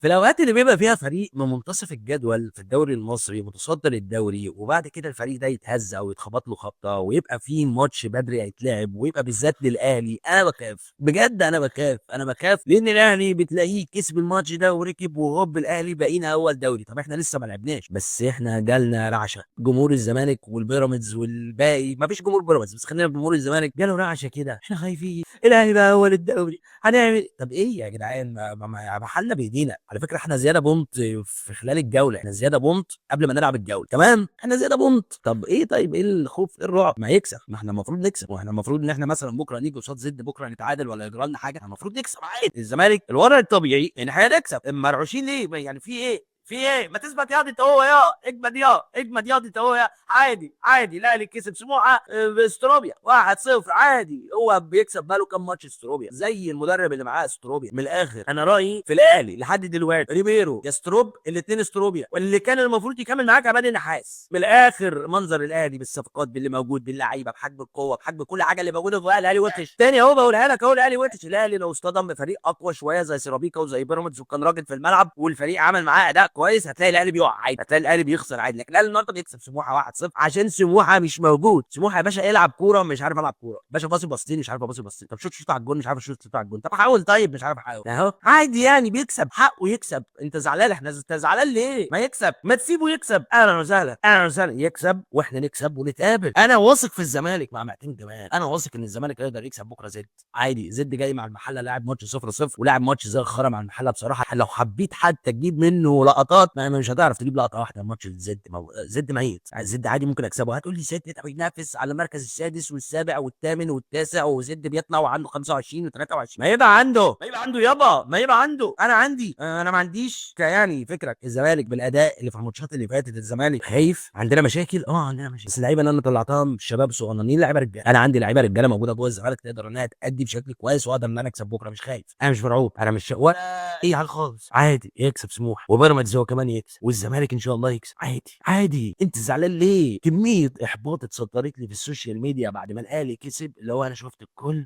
في الاوقات اللي بيبقى فيها فريق من منتصف الجدول في الدوري المصري متصدر الدوري، وبعد كده الفريق ده يتهز او يتخبط له خبطه ويبقى فيه ماتش بدري هيتلعب، ويبقى بالذات للاهلي، انا بخاف بجد، انا بخاف، انا بخاف لان الاهلي بتلاقيه كسب الماتش ده وركب وهوب الاهلي بقينا اول دوري. طب احنا لسه ما لعبناش، بس احنا جالنا رعشه. جمهور الزمالك والبيراميدز والباقي، ما فيش جمهور بيراميدز بس خلينا في جمهور الزمالك، جاله رعشه كده، احنا خايفين الاهلي بقى اول الدوري هنعمل. طب ايه يا جدعان؟ ما حلنا بايدينا. على فكرة احنا زيادة point في خلال الجولة، احنا زيادة point قبل ما نلعب الجولة، تمام؟ احنا زيادة point. طب ايه؟ طيب ايه الخوف؟ ايه الرعب؟ ما يكسب، ما احنا المفروض نكسب، واحنا المفروض ان احنا مثلا بكره نيجي قصاد زد، بكره نتعادل ولا يجرى لنا حاجة، احنا المفروض نكسب عادي. الزمالك الوضع الطبيعي ان احنا نكسب، مرعوشين ليه؟ يعني في ايه؟ في ايه؟ ما تثبت ياض انت هو، يا اجمد يا اجمد ياض انت هو يا، عادي عادي. الاهلي كسب سموحه باستروبيا 1-0 عادي، هو بيكسب بقاله كام ماتش استروبيا، زي المدرب اللي معاه استروبيا. من الاخر انا رايي في الاهلي لحد دلوقتي ريبيرو يا ستروب، الاثنين استروبيا، واللي كان المفروض يكمل معاك عماد النحاس. من الاخر منظر الاهلي بالصفقات باللي موجود باللعيبه بحجم القوة بحجم كل حاجة اللي موجودة في الاهلي وحش. تاني اهو بقولها لك اهو، الاهلي وحش. الاهلي لو اصطدم بفريق اقوى شوية زي سيراميكا وزي بيراميدز وكان راجل في الملعب والفريق عمل معاه اداء كويس، هتلاقي الاهلي بيقع عادي، هتلاقي الاهلي بيخسر عادي. لكن الاهلي النهارده بيكسب سموحه 1-0 عشان سموحه مش موجود. سموحه يا باشا العب كورة مش عارف العب كورة، باشا باصي باصتين مش عارف اباصي باصتين، طب شوت شوت على الجون مش عارف اشوت شوت على الجون، طب حاول طيب مش عارف احاول اهو عادي يعني، بيكسب حقه يكسب. انت زعلان؟ احنا انت زعلان ليه؟ ما يكسب، ما تسيبه يكسب. اهلا وسهلا اهلا وسهلا، يكسب واحنا نكسب ونتقابل. انا واثق في الزمالك مع معتمد جمال، انا واثق ان الزمالك هيقدر يكسب بكره زد عادي. زد جاي مع المحلة لاعب ماتش 0-0 ولاعب ماتش زي الخرا مع المحلة بصراحة. لو حبيت حتى تجيب منه لقطات ما مش هتعرف تجيب لقطة واحدة. ماتش زد زد ميت، زد عادي ممكن اكسبه. هتقول لي زد ده بينافس على المركز السادس والسابع والثامن والتاسع، وزد بيطلع وعنده 25 و23، ما يبقى عنده، ما يبقى عنده يابا، ما يبقى عنده. انا عندي، انا ما عنديش يعني فكرة. الزمالك بالاداء اللي في الماتشات اللي فاتت، الزمالك خايف، عندنا مشاكل، عندنا مشاكل، بس اللعيبة اللي انا طلعتها شباب صغننين لعيبة رجاله. انا عندي لعيبة رجاله موجودة جوه الزمالك تقدر انها تأدي بشكل كويس، واقدر ان انا اكسب بكره، مش خايف، انا مش مرعوب، انا مش ولا اي حاجة خالص، عادي. يكسب سموحه وبيراميدز هو كمان يكسب، والزمالك ان شاء الله يكسب عادي عادي. انت زعلان ليه؟ كمية احباط اتصدرت لي في ال social media بعد ما الاهلي كسب، اللي هو انا شفت الكل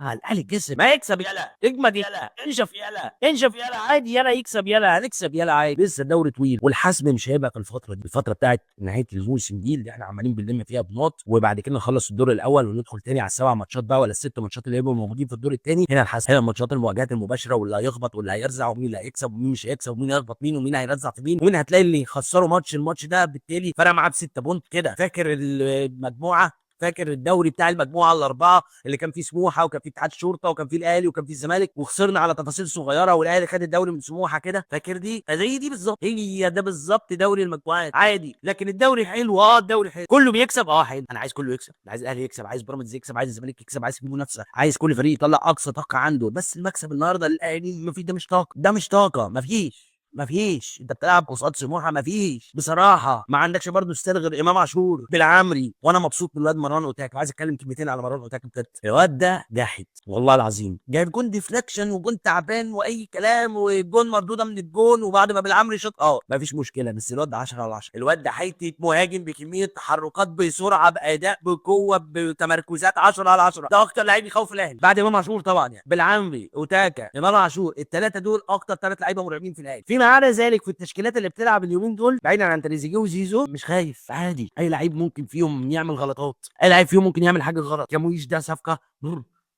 الاهلي كسب، ما يكسب يلا، اجمد يلا، انشف يلا، انشف يلا، عادي يلا يكسب يلا، هنكسب يلا عادي. لسه الدوري طويل، والحسم مش هيبقى في الفترة دي، الفترة بتاعت نهاية الموسم دي اللي احنا عمالين بنلم فيها بنقط، وبعد كده نخلص الدور الاول وندخل تاني على السبع ماتشات بقى ولا الست ماتشات اللي هيبقوا موجودين في الدور الثاني. هنا الحسم، هنا الماتشات المواجهات المباشرة، واللي هيخبط واللي هيرزع ومين اللي هيكسب ومين مش هيكسب ومين هيخبط مين ومين هيرزع في مين، ومين هتلاقي اللي يخسروا ماتش الماتش ده بالتالي فرق معاه ب6 point كده. فاكر المجموعة؟ فاكر الدوري بتاع المجموعة الاربعة اللي كان فيه سموحه وكان فيه اتحاد شرطه وكان فيه الاهلي وكان فيه الزمالك، وخسرنا على تفاصيل صغيرة والاهلي خد الدوري من سموحه كده؟ فاكر دي؟ زي دي بالظبط، هي ده بالظبط دوري المجموعات عادي. لكن الدوري حلو، الدوري حلو، كله بيكسب، حلو. انا عايز كله يكسب، انا عايز الاهلي يكسب، عايز بيراميدز يكسب، عايز الزمالك يكسب، عايز في منافسه، عايز كل فريق يطلع اقصى طاقة عنده. بس المكسب النهارده للاهلي ما في، ده مش طاقة، ده مش طاقة، ما فيش، ما فيش. انت بتلعب قصاد سموحه، ما فيش بصراحة، ما عندكش برضه style غير امام عاشور بالعمري. وانا مبسوط من الواد مروان اوتاك، وعايز اتكلم كلمتين على مروان اوتاك بجد. الواد ده جاحد والله العظيم، جايب جون deflection وجون تعبان واي كلام وجون مردودة من الجون، وبعد ما بالعمري شاط ما فيش مشكلة، بس الواد ده 10 على 10. الواد ده حتة مهاجم بكمية تحركات، بسرعة، باداء، بقوة، بتمركزات، 10 على 10. ده اكتر لعيب يخوف الاهلي بعد امام عاشور طبعا، يعني بالعمري اوتاكا امام عاشور، الثلاثة دول اكتر ثلاث لعيبة مرعبين في الاهلي. فيما عدا ذلك في التشكيلات اللي بتلعب اليومين دول بعيدا عن تريزيجيه وزيزو، مش خايف عادي. اي لعيب ممكن فيهم يعمل غلطات، اي لعيب فيهم ممكن يعمل حاجة غلط. كامويش ده صفقة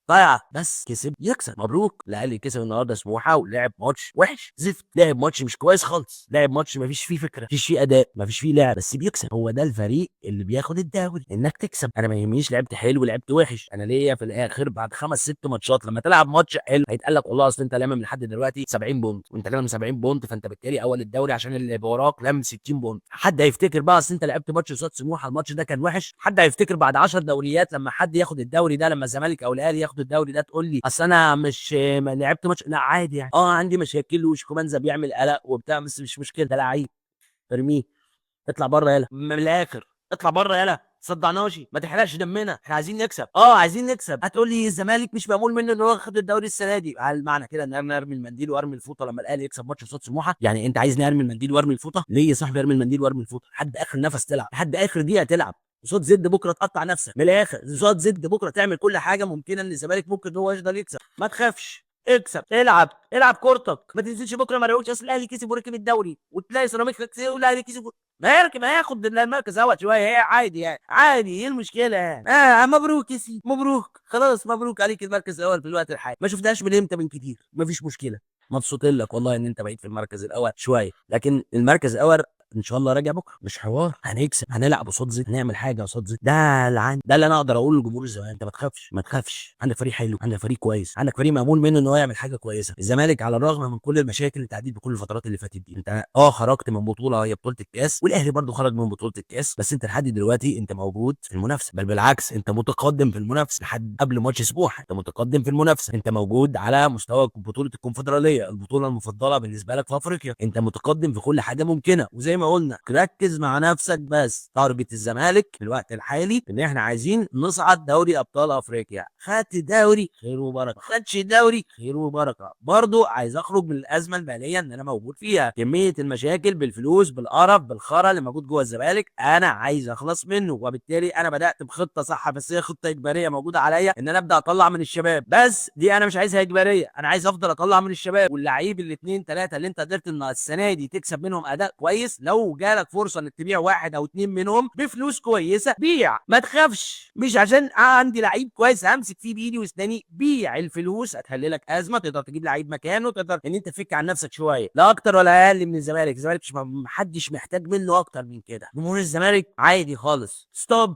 ضايعة، بس كسب يكسب، مبروك. الاهلي كسب النهارده سموحه ولعب ماتش وحش زفت، لعب ماتش مش كويس خالص، لعب ماتش ما فيش فيه فكرة، ما فيش فيه اداء، ما فيش فيه لعب، بس بيكسب. هو ده الفريق اللي بياخد الدوري، انك تكسب. انا ما يهمنيش لعبت حلو لعبت وحش، انا ليا في الاخر بعد 5 6 ماتشات لما تلعب ماتش حلو هيتقال لك والله اصل انت لامم لحد دلوقتي 70 point، وانت لامم 70 point، فانت بالتالي اول الدوري عشان اللي وراك لام 60 point. حد هيفتكر بقى اصل انت لعبت ماتش قصاد سموحه الماتش ده كان وحش؟ حد هيفتكر بعد 10 دوريات لما حد ياخد الدوري ده، لما الزمالك او الاهلي ياخد الدوري ده، تقول لي اصل انا مش ما لعبت ماتش؟ لا عادي يعني، عندي مشاكل وشيكومانزا بيعمل قلق وبتاع، بس مش مشكلة، ده لعيب ارميه، اطلع بره يلا، من الاخر اطلع بره يلا، صدعناشي، ما تحرقش دمنا، احنا عايزين نكسب، عايزين نكسب. هتقول لي الزمالك مش مأمول منه ان هو ياخد الدوري السنة دي، هل معنى كده ان انا ارمي المنديل وارمي الفوطه لما الاهلي يكسب ماتش قصاد سموحه؟ يعني انت عايزني ارمي المنديل وارمي الفوطه؟ ليه يا صاحبي ارمي المنديل وارمي الفوطه؟ لحد اخر نفس تلعب، لحد اخر دقيقة تلعب. قصاد زد بكره تقطع نفسك من الاخر، قصاد زد بكره تعمل كل حاجة ممكنة ان الزمالك ممكن هو يقدر يكسب. ما تخافش. اكسب، العب، العب كورتك، ما تنزلش بكره ما الاقوش اصل الاهلي كسب وركب الدوري، وتلاقي سيراميكا كسب والاهلي كسب، ما يركب ما ياخد المركز اول شوية، هي عادي يعني، عادي، ايه المشكلة يعني؟ مبروك يا سيدي، مبروك، خلاص مبروك عليك المركز الاول في الوقت الحالي، ما شفناهاش من امتى، من كتير، مفيش مشكلة، مبسوطين لك والله ان انت بقيت في المركز الاول شوية، لكن المركز الاول ان شاء الله راجع بكره، مش حوار، هنكسب، هنلعب قصاد زد، هنعمل حاجة قصاد زد، ده اللي ده اللي انا اقدر اقوله لجمهور الزمالك، انت ما تخافش، ما تخافش، عندك فريق حلو، عندك فريق كويس، عندك فريق مأمول منه ان هو يعمل حاجة كويسة. الزمالك على الرغم من كل المشاكل اللي تعديت بكل الفترات اللي فاتت دي، انت خرجت من بطوله هي بطوله الكاس، والاهلي برده خرج من بطوله الكاس، بس انت لحد دلوقتي انت موجود في المنافسة، بل بالعكس انت متقدم في المنافسة لحد قبل ماتش سموحه، انت متقدم في المنافسة، انت موجود على مستوى بطوله الكونفدراليه، البطولة المفضلة بالنسبة لك في افريقيا، انت متقدم في كل حاجة ممكنة. وزي ما قلنا ركز مع نفسك بس، target الزمالك في الوقت الحالي ان احنا عايزين نصعد دوري ابطال افريقيا، خدت دوري خير وبركة، خدتش دوري خير وبركة، برضو عايز اخرج من الازمة المالية اللي انا موجود فيها، كمية المشاكل بالفلوس بالقرف بالخرا اللي موجود جوه الزمالك انا عايز اخلص منه، وبالتالي انا بدات بخطه صح، بس هي خطه اجباريه موجودة عليا ان انا ابدا اطلع من الشباب، بس دي انا مش عايزها اجباريه، انا عايز افضل اطلع من الشباب، واللعيب الاثنين ثلاثة اللي انت قدرت ان السنة دي تكسب منهم اداء كويس، لو جالك فرصة انك تبيع واحد او اتنين منهم بفلوس كويسة بيع، ما تخافش، مش عشان عندي لعيب كويس همسك فيه بايدي واسناني، بيع الفلوس هتحل لك ازمة، تقدر تجيب لعيب مكانه، تقدر ان انت تفك عن نفسك شوية، لا اكتر ولا اقل من الزمالك. الزمالك مش محدش محتاج منه اكتر من كده، جمهور الزمالك عادي خالص، stop،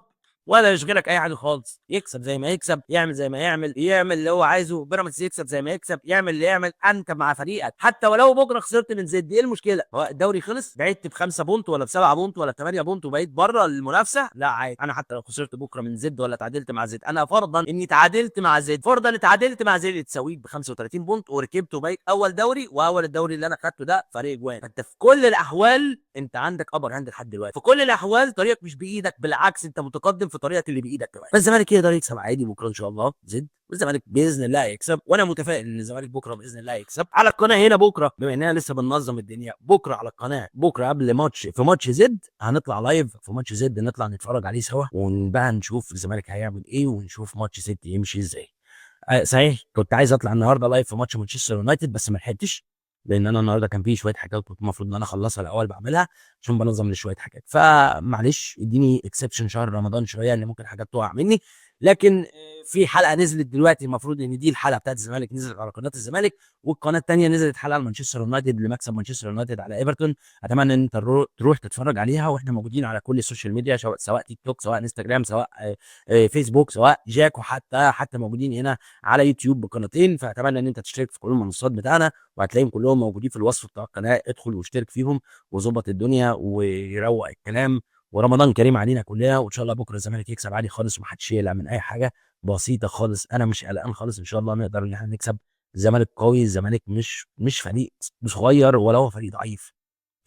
ولا يشغلك اي حاجة خالص، يكسب زي ما يكسب، يعمل زي ما يعمل، يعمل اللي هو عايزه، بيراميدز يكسب زي ما يكسب، يعمل اللي يعمل، انت مع فريقك، حتى ولو بكره خسرت من زد، ايه المشكلة؟ هو الدوري خلص، بعدت ب5 point ولا ب7 point ولا ب8 point وبقيت بره المنافسة، لا عادي، انا حتى لو خسرت بكره من زد ولا تعادلت مع زد، انا فرضا اني تعادلت مع زد، فرضا اتعادلت مع زد، اتساويت ب 35 point وركبت وبقيت اول دوري، واول الدوري اللي انا خدته ده فريق جوان، فانت في كل الاحوال انت عندك upper hand لحد دلوقتي، في كل الاحوال طريقك مش بايدك، بالعكس انت متقدم في طريقك اللي بايدك كمان. فالزمالك يقدر يكسب عادي بكره ان شاء الله زد، والزمالك باذن الله هيكسب، وانا متفائل ان الزمالك بكره باذن الله هيكسب. على القناة هنا بكره، بما اننا لسه بننظم الدنيا، بكره على القناة، بكره قبل ماتش في ماتش زد هنطلع live في ماتش زد، نطلع نتفرج عليه سوا، ونبقى نشوف الزمالك هيعمل ايه، ونشوف ماتش زد يمشي ازاي. صحيح كنت عايز اطلع النهارده live في ماتش مانشستر يونايتد، بس ما لحقتش، لان انا النهارده كان في شوية حاجات كنت المفروض ان انا اخلصها الاول بعملها عشان بنظم لشويه حاجات، فمعلش اديني exception شهر رمضان شوية ان ممكن حاجات تقع مني. لكن في حلقة نزلت دلوقتي، المفروض ان دي الحلقة بتاعت الزمالك نزلت على قناة الزمالك، والقناة الثانية نزلت حلقة لمانشستر يونايتد لمكسب مانشستر يونايتد على ايفرتون، اتمنى ان انت تروح تتفرج عليها، واحنا موجودين على كل ال social media، سواء تيك توك، سواء انستجرام، سواء فيسبوك، سواء جاكو، حتى موجودين هنا على يوتيوب بقناتين، فاتمنى ان انت تشترك في كل المنصات بتاعنا، وهتلاقيهم كلهم موجودين في الوصف بتاع القناة، ادخل واشترك فيهم وظبط الدنيا ويروق الكلام، ورمضان كريم علينا كلنا، وان شاء الله بكره الزمالك يكسب عادي خالص، ومحدش يقلق من اي حاجة، بسيطة خالص، انا مش قلقان خالص، ان شاء الله نقدر ان احنا نكسب. الزمالك قوي، الزمالك مش فريق صغير ولا هو فريق ضعيف،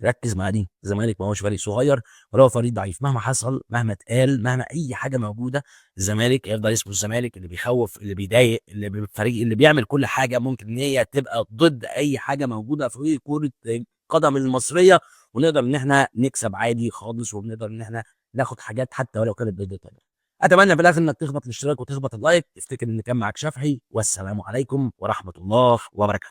ركز مع دي، الزمالك ما هوش فريق صغير ولا هو فريق ضعيف، مهما حصل، مهما اتقال، مهما اي حاجة موجودة، الزمالك هيفضل اسمه الزمالك، اللي بيخوف، اللي بيضايق، اللي الفريق اللي بيعمل كل حاجة ممكن ان هي تبقى ضد اي حاجة موجودة في كره القدم المصرية، ونقدر ان احنا نكسب عادي خالص، وبنقدر ان احنا ناخد حاجات حتى ولو كانت ضد الطريق. اتمنى في الاخر انك تخبط الاشتراك وتخبط ال like، تفتكر ان كان معاك شافعي، والسلام عليكم ورحمة الله وبركاته.